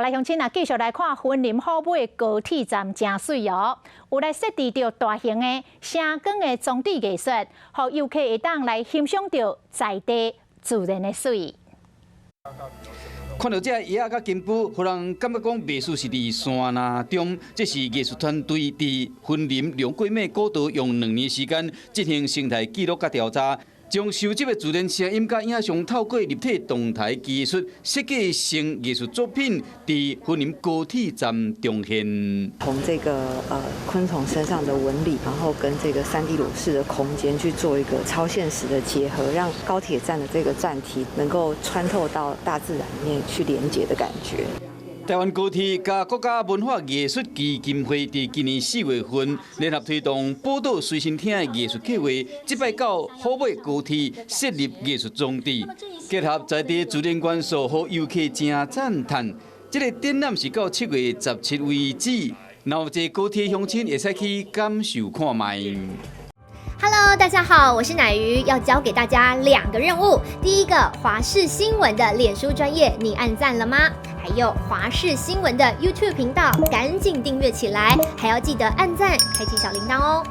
來鄉親啊，繼續來看雲林虎尾高鐵站誠媠哦，有來設置著大型的聲光的裝置藝術，予遊客會當來欣賞著在地自然的媠。看著這葉仔佮根部，予人感覺講袂輸是佇山林中。這是藝術團隊佇雲林龍過尾古道用2年時間進行生態記錄佮調查，將收集的自然聲音佮影像透過立體動態技術設計成藝術作品，佇雲林高鐵站重現。從這個昆蟲身上的紋理，然後跟這個3D 裸視的空間去做一個超現實的結合，讓高鐵站的這個站體能夠穿透到大自然裡面去連接的感覺。台灣高鐵佮國家文化藝術基金會佇今年4月份聯合推動寶島隨身聽的藝術計劃，這擺到虎尾高鐵設立藝術裝置，結合在地自然元素，予遊客誠讚嘆。這個展覽是到7月17為止，若有坐高鐵鄉親會使去感受看覓。 Hello，大家好，我是乃瑜，要教給大家兩個任務。第一個，華視新聞的臉書專頁，你按讚了嗎？還有華視新聞的 YouTube 頻道，趕緊訂閱起來，還要記得按讚，開啟小鈴鐺哦。